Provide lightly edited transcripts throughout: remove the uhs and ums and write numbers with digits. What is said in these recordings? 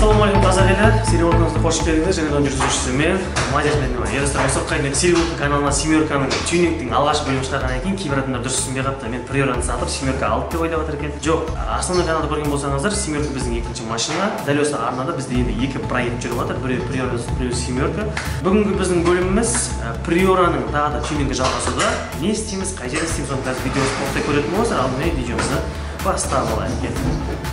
Ассалаумағалейкум қазақ елі, Сереболкаңызды қош келдіңіздер. Және оның жүргізушісі мен, Мадияр Менбай. Достар, осы уақытқа дейін Сереболка каналына Семерканың тюнингтің алғашқы бөлімін шығарғаннан кейін кейбір адамдар дұрыс түсінбей қалыпты. Мен Приораны сатып Семерка алып деп ойлап жатыр екен. Жоқ, основной каналды көрген болсаңыздар, Семерка біздің екінші машина. Дәл осы арнада бізде енді екі проект жүріп жатыр. Біреуі Приора, біреуі Семерка. Бүгінгі біздің бөліміміз Приораның тағы да тюнингі жалғасуда. Не істейміз, қай жерде істейміз, соны қазір видеосы толықтай көретін боласыздар. Алдымен видеомызды бастап алайық.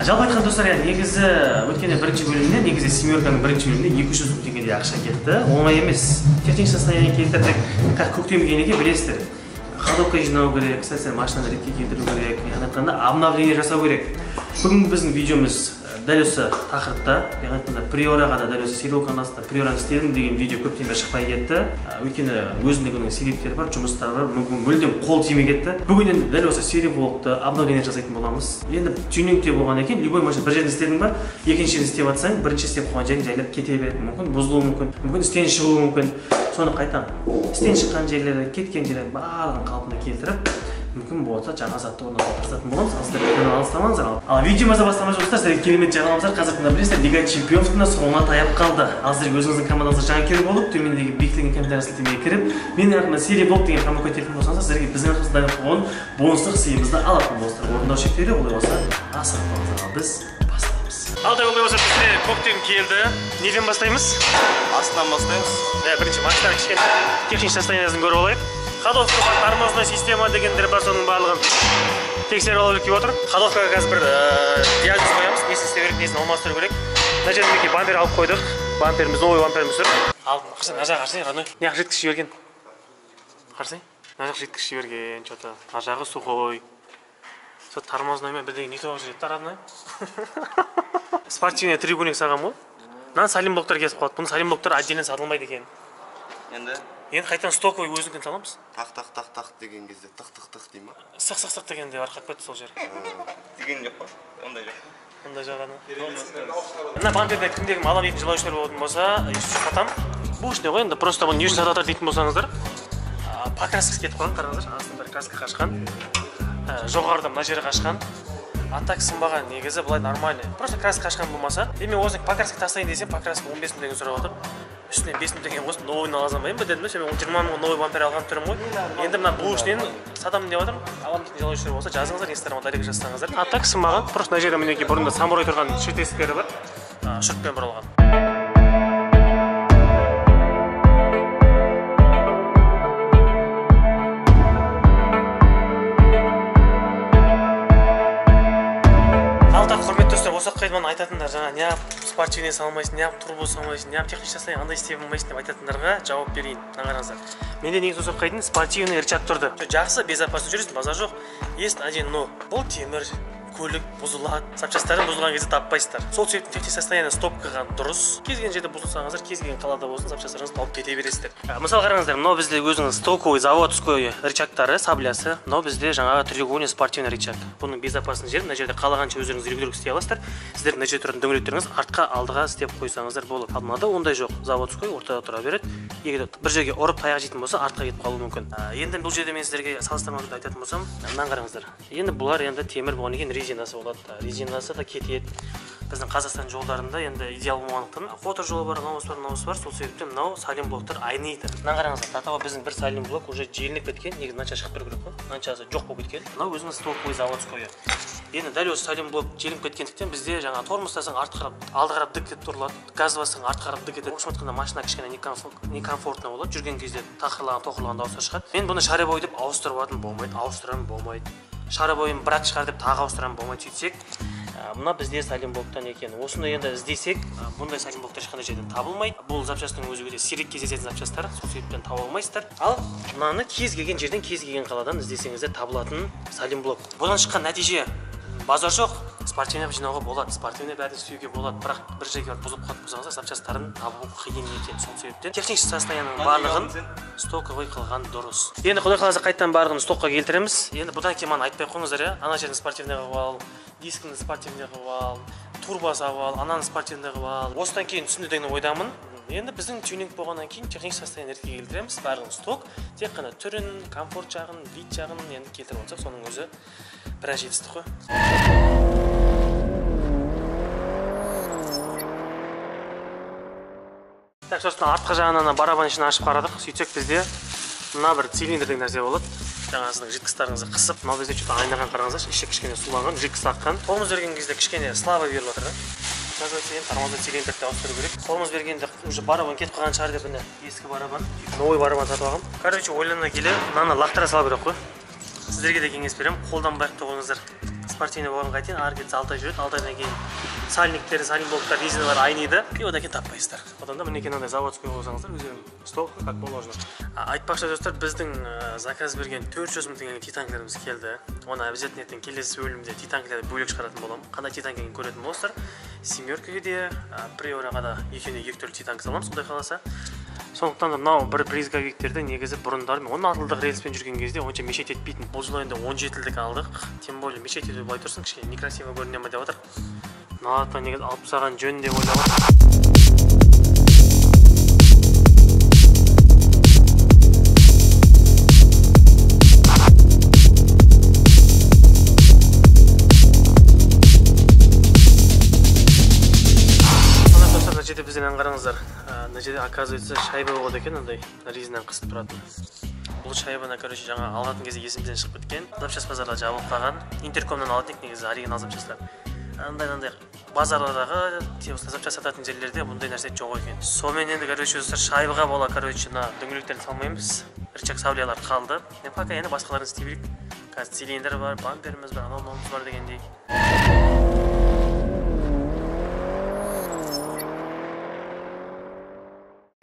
Жалпы айтқан достар, негізі өткенде бірінші бөлімінде, негізі Семерканың бірінші бөлімінде 200 мың теңгедей ақша кетті. Оңай емес. Технический состояние келтірдік. Қазір көктем келгеннен кейін білесіздер, ходовка жинау керек, сәл-сәл машинаны ретке келтіру керек, яғни айтқанда обновление жасау керек. Бүгінгі біздің видеомыз дәл осы тақырыпта, яғни айтқанда Приораға да дәл осы Сереболканың астында Приораны істедім деген видео көптен бері шықпай кетті. Өйткені өзіндігінің себептері бар, жұмыстары бар, мүмкін мүлдем қол тимей кетті. Бүгін енді дәл осы Сереболкты обновление жасайтын боламыз. Енді тюнингте болған екен, любой машина бір жерін істедің ба, екінші жерін істеп жатсаң, бірінші істеп қойған жерің жайлап кете береді, мүмкін бұзылуы мүмкін, мүмкін істен шығуы мүмкін. Соны қайтадан істен шыққан жерлері, кеткен жерлерін барлығын қалпына келтіріп, мүмкін болса жаңа затты орнатуға тырысатын боламыз. Ал сіздер видеоны алыстамаңыздар. Ал видеомызды бастамай достар, сіздерге керемет жаңалығымыз бар. Қазір тыңдап білесіздер, Лига Чемпионовтың соңына таяп қалды. Ал сіздерге өзіңіздің командаңызға жанкүйер болып, төмендегі бекітілген комментарий сілтемеге кіріп, менің атымнан Сереболк деген промокод теретін болсаңыздар, сіздерге біздің атымыздан дайын қойған бонустық сыйымызды алатын боласыздар. Орындау шектеулі, олай болса асықпаңыздар. Ал біз бастаймыз. Ал олай болса бізде көктем келді. Неден бастаймыз? Астынан бастаймыз. Бірінші машинаның кішкене технический состояниесін көріп алайық. Ходовка бар, тормозная система дегендер бар, соның барлығын тексеріп алу керек деп отыр. Ходовкаға қазір бір диагноз қоямыз, несін істеу керек, несін алмастыру керек. Мына жерде мінекей бампер алып қойдық. Бамперіміз, новый бамперіміз тұр. Алдын, қарасай, мына жағы қарасай, родной. Мына жақ жеткізіп жіберген. Қарасай, мына жақ жеткізіп жіберген, что-то. Мына жағы сухой. Сол тормозной мен бірдеңе не тоғыз жетті, родной. Спортивный треугольник салған ғой. Мынаны салимблоктар кесіп қалады. Бұны салимблоктар отдельно сатылмайды екен. Енді? Енді қайтадан стоковый өзінікін саламыз. Тақ тақ тақ тақ деген кезде тық тық тық дей ма? Сық сық сық дегенде арқап кетті сол жер. Деген жоқ па? Ондай жоқ. Ондай жоқ ана. Мына бамперді кімде кім алам дейтін желающийлер болатын болса, сатам. Бұл ішінде ғой енді, просто бұны не үшін сатып жатыр дейтін болсаңыздар, покраскасы кетіп қалған, қараңыздар, астында бір краска қашқан. Жоғарыда мына жері қашқан. А так сынбаған, негізі былай нормальный. Просто краска қашқан болмаса, мен осыны покраска тастайын десем, покраска 15 мың теңге сұрап отыр. Үстіне 5 мың теңге қосып, новыйын ала алмаймын ба дедім, мен 20 мыңға новый бампер алған түрім ғой. Енді мына бұл ішінен сатамын деп жатырмын. Аламын дейтін желающийлер болса, жазыңыздар, инстаграмға директ жазсаңыздар. А так сынбаған, просто мына жерде мінекей бұрында самурай тұрған шетестері бар, шұртпен бұралған. Осы уақытқа дейін айтатындар, жаңа неғып спортивный салмайсың, неғып турбо салмайсың, неғып технический состояние андай істей алмайсың деп айтатындарға жауап берейін. Мына қараңыздар. Менде негізі осы уақытқа дейін спортивный рычаг тұрды. Жақсы, безопасно жүресің, базар жоқ. Есть один но. Бұл темір көлік бұзылады. Запчастары бұзылған кезде таппайсыздар. Сол себептен технический состояние стоп қылған дұрыс. Кез келген жерде бұзылсаңыздар, кез келген қалада болсын, запчастарыңызды тауып кете бересіздер. Мысалы қараңыздар, мынау бізде өзінің стоковый заводской рычагтары, саблясы. Мынау бізде жаңағы треугольный спортивный рычаг. Бұның безопасный жері мына жерде қалағанша өздеріңіз регулировка істей аласыздар. Сіздер мына жерде тұратын дөңгелектеріңіз артқа, алдыға істеп қойсаңыздар болады. Ал мынада ондай жоқ. Заводской ортада тұра береді. Егер бір жерге ұрып таяқ жейтін болса, артқа кетіп қалуы мүмкін. Енді бұл жерде мен сіздерге салыстырмалы түрде айтатын болсам, мынаны қараңыздар. Енді бұлар енді темір болғаннан кейін резинасы болады. Резинасы да кетеді. Біздің Қазақстан жолдарында енді идеал болғандықтан қотыр жолы бар, мынаусы бар, мынаусы бар. Сол себептен мынау салимблоктар айниды. Мынаны қараңыздар, татауға біздің бір салимблок уже желініп кеткен. Негізі мынанша шығып тұру керек қой. Мынаншасы жоқ болып кеткен. Мынау өзінің стоковый заводской. Енді дәл осы салимблок желініп кеткендіктен бізде жаңа тормоздасаң артқа қарап, алды қарап дік етіп тұрылады. Газ бассаң артқа қарап дік етеді. Общем айтқанда машина кішкене некомфортно болады. Жүрген кезде тақырлаған, тоқырлаған дауыстар шығады. Мен бұны шарабой деп ауыстырып алатын болмайды, ауыстырамын болмайды. Шарабойын бірақ шығар деп тағы ауыстырамын болмайды. Сөйтсек, мына бізде салимблоктан екен. Осыны енді іздесек, бұндай салимблоктар ешқандай жерден табылмайды. Бұл запчастың өзі өте сирек кездесетін запчастар, сол себептен таба алмайсыздар. Ал мынаны кез келген жерден, кез келген қаладан іздесеңіздер табылатын салимблок. Бұдан шыққан нәтиже базар жоқ, спортивный жинауға болады, спортивный бәрін істеуге болады, бірақ бір жерге барып бұзылып қалатын болсаңыздар, запчастарын табу қиын екен. Сол себептен технический состояниенің барлығын стоковый қылған дұрыс. Енді Құдай қаласа қайтадан барлығын стокқа келтіреміз. Енді бұдан кейін маған айтпай қойыңыздар, иә? Ана жерін спортивный қылып ал, дискіні спортивный қылып ал, Турбо салып ал, ананы спортивный қылып ал. Осыдан кейін түсінді деген ойдамын. Енді біздің тюнинг болғаннан кейін техникалық состояние ретке келтіреміз. Барлығын сток, тек қана түрін, комфорт жағын, вид жағын енді келтіріп алсақ, соның өзі біраз жетістік қой. Так, сосын артқы жағынан барабан ішін ашып қарадық. Сөйтсек бізде мына бір цилиндр деген нәрсе болады. Жаңа сіздің жидкостарыңызды қысып, мынау бізде что-то айнаған қараңыздаршы, іші кішкене суланған, жидкость аққан. Тормоз берген кезде кішкене слабо беріліп жатыр да. Оказывается, енді тормозды цилиндрді ауыстыру керек. Тормоз бергенде уже барабан кетіп қалған шығар деп міне ескі барабан, новый барабан сатып алғам. Короче, ойлана келе мынаны лақтыра салу керек қой. Сіздерге де кеңес беремін, қолданбай ақ қойыңыздар. Спортивный болған қайтейін, ары кетсе 6 ай жүреді, 6 айдан кейін сальниктер, сальник-блоктар, резиналар айниды. И одан кейін таппайсыздар. Одан да мінекей мынандай заводской қойсаңыздар, өздерің стол как положено. Айтпақшы достар, біздің заказ берген 400 мың теңгенің титанкілеріміз келді. Оны обязательно ертең келесі бөлімде титанкілерді бөлек шығаратын боламын. Қандай титанк екенін көретін боласыздар. Семеркаге де, Приораға да екеуіне екі түрлі титанк саламыз, құдай қаласа. Сондықтан да мынау бір брызговиктерді негізі бұрындары 16-лық рельспен жүрген кезде онша мешать етпейтін. Бұл жылы енді 17-лік алдық. Тем более мешать ету былай тұрсын, кішкене некрасиво көріне ме деп отыр. Мына негізі алып тастаған жөн деп ойлап отыр. Мына жерде бізден аңғарыңыздар. Мына жерде оказывается шайба болады екен, андай резинаны қысып тұратын. Бұл шайбаны, короче, жаңа алатын кезде есімізден шығып кеткен. Запчасть базарда жабылып қалған. Интеркомнан алатын едік негізі оригинал запчастьтар. Андай-андай базарлардағы запчасть сататын жерлерде бұндай нәрсе жоқ екен. Сонымен енді, короче, достар, шайбаға бола, короче, мына дөңгелектерді салмаймыз. Рычаг саблялар қалды. Енді пока енді басқаларын істей берейік. Қазір цилиндр бар, бамперіміз бар, анау мынауымыз бар дегендей.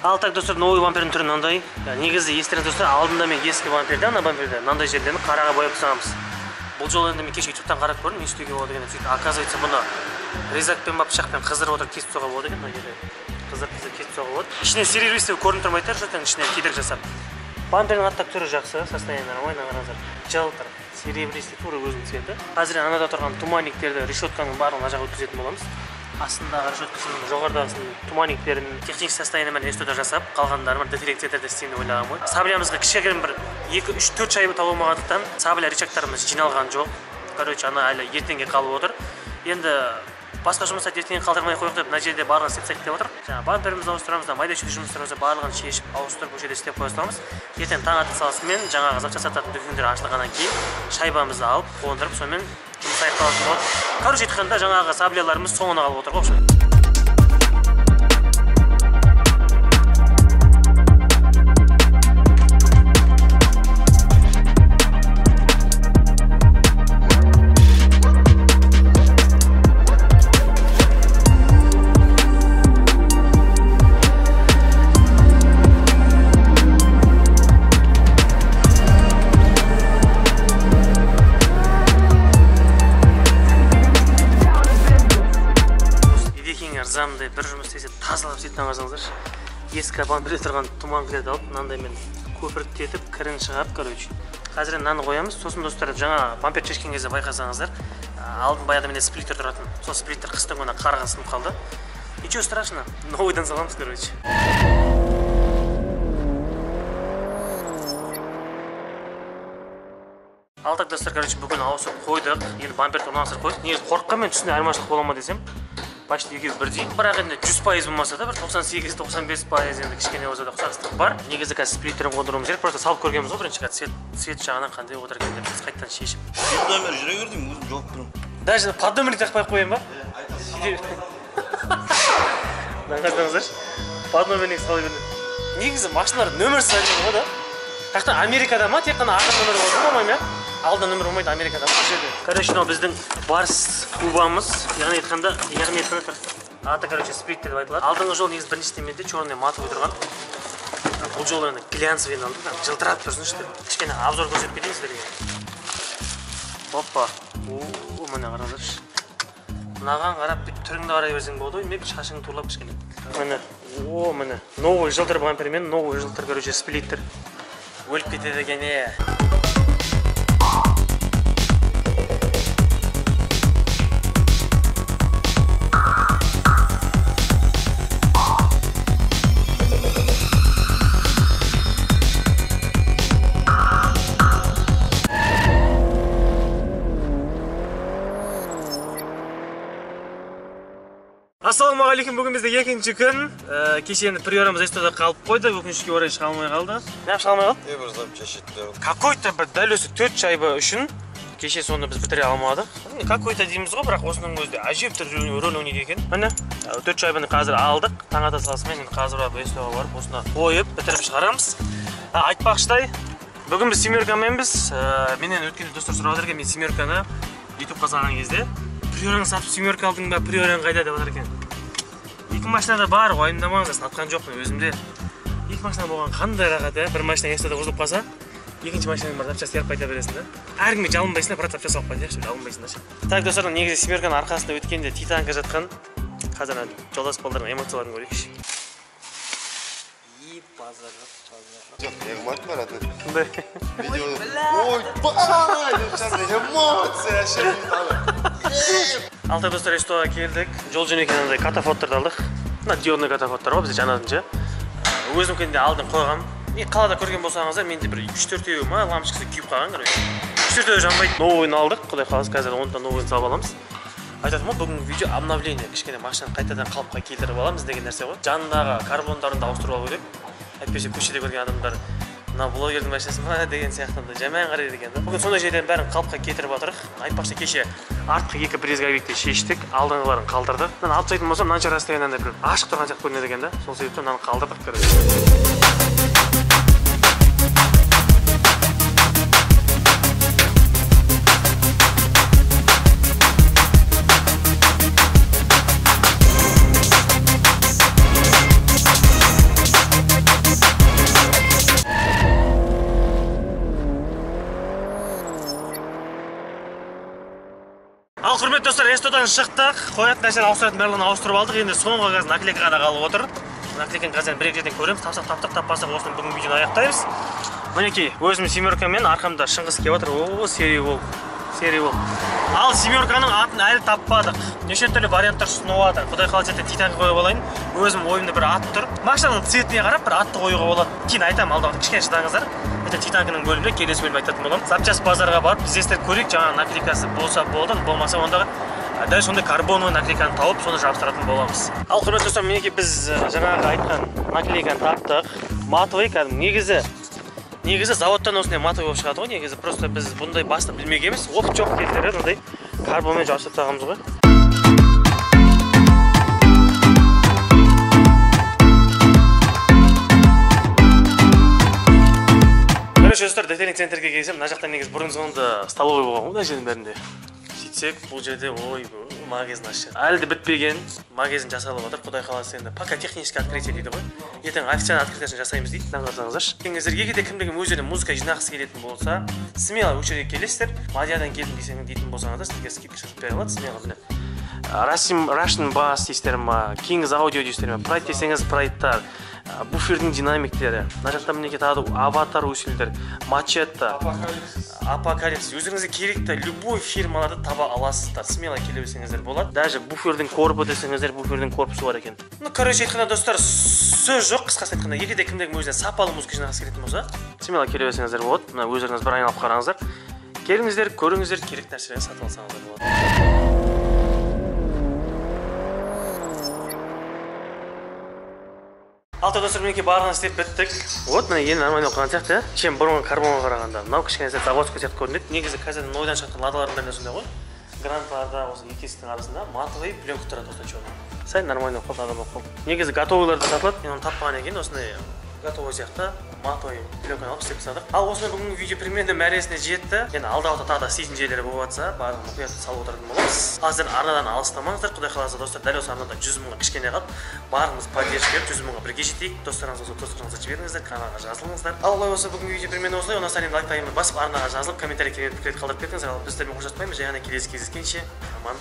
Ал так, достар, новый бампердің түрі мынандай. Негізі естеріңізде достар, алдында мен ескі бамперде, ана бамперде мынандай жерлерін қараға бояп тастағанбыз. Бұл жолы енді мен кеше ютубтан қарап көрдім, не істеуге болады екен деп. Сөйтіп, оказывается, бұны резакпен ба пышақпен қыздырып отырып кесіп тастауға болады екен. Мына жерде қыздырып кесіп тастауға болады. Ішінен сервис деп көрініп тұрмайды, жұрттың ішінен кедергі жасап. Бампердің аттап түрі жақсы, состояние нормально, қараңыздар. Жылтыр, серебристый, тура өзінің цветі. Қазір анада тұрған туманниктерді, решетканың барлығын мына жаққа өткізетін боламыз. Астындағы решеткасының, жоғарыдағысының туманниктерін техникалық состояниемен СТО-да жасап, қалғандарын детейлинг центрде істеймін деп ойлағанмын ғой. Саблямызға кішігірім бір 2, 3, 4 шайба таба алмағандықтан сабля рычагтарымыз жиналған жоқ. Короче, ана әлі ертеңге қалып отыр. Енді басқа жұмыстарды ертеңге қалдырмай қояйық деп мына жерде барлығын істеп тастайық деп отыр. Жаңа бамперімізді ауыстырамыз, майда шүйде жұмыстарымызды барлығын шешіп, ауыстырып осы жерде істеп қоя саламыз. Ертең таң ата салысымен жаңағы запчасть сататын дүкендер ашылғаннан кейін шайбамызды алып, қондырып, сонымен жұмыс аяқталатын болады. Короче айтқанда, жаңағы сабляларымыз соңына қалып отыр ғой. Ырзамдай бір жұмыс істесе тазалап істейтін аңғарсаңыздаршы. Ескі бамперде тұрған туманкілерді алып, мынандаймен көпірттетіп, кірін шығарып, короче. Қазір енді мынаны қоямыз. Сосын достар, жаңа бампер шешкен кезде байқасаңыздар, алдын баяғыда менде сплиттер тұратын. Сол сплиттер қыстың күні қарға сынып қалды. Ничего страшного, новыйдан саламыз, короче. Ал так, достар, короче, бүгін ауысып қойдық. Енді бамперді орналастырып қойдық. Негізі қорыққанмен түсіне айырмашылық бола ма десем, почти екеуі бірдей. Бірақ енді 100% болмаса да бір 98-95% енді кішкене болса да ұқсастық бар. Негізі қазір сплиттерін қондыруымыз керек. Просто салып көргенбіз ғой бірінші, қазір цвет жағынан қандай отыр екен деп біз қайтадан шешіп. Под номер жүре бер деймін, өзім жауап беремін. Даже под номерді тақпай ақ қояйын ба? Мына қарасаңыздаршы, под номерін сала берді. Негізі машиналар нөмірсіз әдемі ғой да. Қаяқта Америкада ма тек қана артында нөмір болады, по-моему, иә? Алдында нөмір болмайды Америкада ма бұл жерде. Короче, мынау біздің Барс кубамыз, яғни айтқанда аты, короче, сплиттер деп айтылады. Алдыңғы жолы негізі бірінші темеде черный матовый тұрған. Бұл жолы енді глянцевый алдық, жылтырап тұрсыншы деп. Кішкене обзор көрсетіп кетейін сіздерге. Опа. О, міне қараңыздаршы. Мынаған қарап бүйтіп түріңді қарай берсең болады ғой, мен шашыңды турлап кішкене. Міне, о, міне. Новый жылтыр бампермен, новый жылтыр, короче, сплиттер. Өліп кетеді екен, е. Ассалаумағалейкум, бүгін бізде екінші күн. Кеше енді приорамыз СТО-да қалып қойды, өкінішке орай шыға алмай қалды. Неғып шыға алмай қалды? Бір запчасть жетті. Какой-то бір дәл осы 4 шайба үшін кеше соны біз бітіре алмадық. Какой-то дейміз ғой, бірақ осының өзі де әжептәуір рөл ойнайды екен. Міне, 4 шайбаны қазір алдық. Таң ата салысымен енді қазір барып СТО-ға барып осыны қойып бітіріп шығарамыз. Айтпақшыдай, бүгін біз семеркаменбіз. Менен өткенде достар сұрап жатыр екен, мен семерканы ютубқа салған кезде приораны сатып семерка алдың ба, приоран қайда деп жатыр екен. Екі машина да бар, уайымдамаңыздар, сатқан жоқпын өзімде. Екі машина болған қандай рахат, ә? Бір машина СТО-да бұзылып қалса, екінші машинаның бар запчасть теріп қайта бересің да. Әркімге жалынбайсың да, брат запчасть алып қайтайықшы, жалынбайсың да. Так, достар, негізі семерканың арқасында өткенде титанка жатқан. Қазір ана жолдас балдардың эмоцияларын көрейікші. И базар жоқ, базар жоқ. Жоқ, не қылмадым бар, аты. Қандай? Видео. Ойбай, эмоция, вообще. Алтай достар, СТО-ға келдік. Жол жөнекей мынандай катафоттарды алдық. Мына диодный катафоттар ғой, бізде жанатын ше. Өзім кенде алдын қойғам. И қалада көрген болсаңыздар, менде бір үш-төртеуі ма лампочкасы күйіп қалған, короче. Үш-төртеуі жанбайды. Новыйын алдық, құдай қаласа қазір оны да новыйын салып аламыз. Айтатыным ғой, бүгінгі видео обновление, кішкене машинаны қайтадан қалыпқа келтіріп аламыз деген нәрсе ғой. Жанындағы карбондарын да ауыстырып алу керек. Әйтпесе көшеде көрген адамдар мына блогердің машинасы ма деген сияқты андай жаман қарайды екен да. Бүгін сондай жерден бәрін қалыпқа кетіріп жатырық. Айтпақшы, кеше артқы екі брезговикті шештік, алдыңғыларын қалдырдық. Мынаны алып тастайтын болсам, мынанша расстояние андай бір ашық тұрған сияқты көрінеді екен да. Сол себептен мынаны қалдырдық, короче. Ал құрметті достар, СТО-дан шықтық. Қоятын нәрсені ауыстыратын барлығын ауыстырып алдық. Енді соңғы қазір наклейка ғана қалып отыр. Наклейканы қазір бір екі жерден көреміз. Тапсақ таптық, таппасақ осыны бүгінгі видеоны аяқтаймыз. Мінекей, өзім семеркамен арқамда Шыңғыс келіп отыр. О, серий бол. Серий бол. Ал семерканың атын әлі таппадық. Неше түрлі варианттар ұсынып жатыр. Құдай қаласа ертең титанға қойып алайын. Өзім ойымда бір ат тұр. Машинаның цветіне қарап бір атты қоюға болады. Кейін айтамын, алдағы кішкене шыдаңыздар. Ертең титанканың бөлімінде келесі бөлім айтатын боламын. Запчасть базарға барып іздестіріп көрейік, жаңағы наклейкасы болса болды, болмаса ондағы дәл сондай карбоновый наклейканы тауып, соны жабыстыратын боламыз. Ал құрметті достар, мінекей біз жаңағы айтқан наклейканы таптық. Матовый кәдімгі негізі заводтан осындай матовый болып шығады ғой негізі. Просто біз бұндай басты білмегенбіз. Оп жоқ келтіріп мындай карбонмен жабыстырып тастағанбыз ғой. Короче, достар, детейлинг центрге келсем, мына жақта негізі бұрын соңды столовый болған ғой мына жердің бәрінде. Сөйтсек, бұл жерде ой, магазин ашық. Әлі де бітпеген, магазин жасалып жатыр. Құдай қаласа енді пока техническое открытие дейді ғой. Ертең официальный открытиесін жасаймыз дейді. Мынаны қарасаңыздаршы. Келіңіздер, егер де кімде-кім өздеріне музыка жинағысы келетін болса, смело осы жерге келесіздер. Мадиядан келдім десең дейтін болсаңыздар, сізге скидка жасап бере алады. Смело міне. Russian Bass дейсіздер ма, Kings Audio дейсіздер ма, Pride десеңіз Pride'тар, буфердің динамиктері. Мына жақта мінекей тағы да аватар усилитель, мачете, апокалипсис. Өзіңізге керекті любой фирмаларды таба аласыздар. Смело келе берсеңіздер болады. Даже буфердің корпы десеңіздер, буфердің корпусы бар екен. Ну, короче айтқанда достар, сөз жоқ, қысқасы айтқанда, егер де кімде-кім өзіне сапалы музыка жинағысы келетін болса, смело келе берсеңіздер болады. Мына өздеріңіз бір айналып қараңыздар. Келіңіздер, көріңіздер, керек нәрселерді сатып алсаңыздар болады. Алта достар, мінекей барлығын істеп біттік. Вот мына енді нормально оқыған сияқты, чем бұрынғы карбонға қарағанда. Мынау кішкене сәл заводской сияқты көрінеді. Негізі қазір нойдан шыққан ладалардың бәрінде сондай ғой. Грантларда осы екі есіктің арасында матовый пленка тұрады осылай черный. Сәл нормально болып қалды, адам болып қалды. Негізі готовыйлар да сатылады. Мен оны таппаған екен, осындай готовый сияқты матовый пленканы алып істеп тастадық. Ал осымен бүгінгі видео примерно мәресіне жетті. Енді алдағы уақытта тағы да істейтін жерлері болып жатса, барлығын мұқият салып отыратын боламыз. Ал сіздер арнадан алыстамаңыздар. Құдай қаласа достар, дәл осы арнадан 100 мыңға кішкене қалды. Барлығымыз поддержка беріп 100 мыңға бірге жетейік. Достарыңыз болса, достарыңызға жіберіңіздер, каналға жазылыңыздар. Ал олай болса бүгінгі видео примерно осылай. Онан сайын лайк таймын басып, арнаға жазылып, комментарий керекті пікір қалдырып кетіңіздер. Ал біз сіздермен қоштаспаймыз. Және келесі кездескенше аман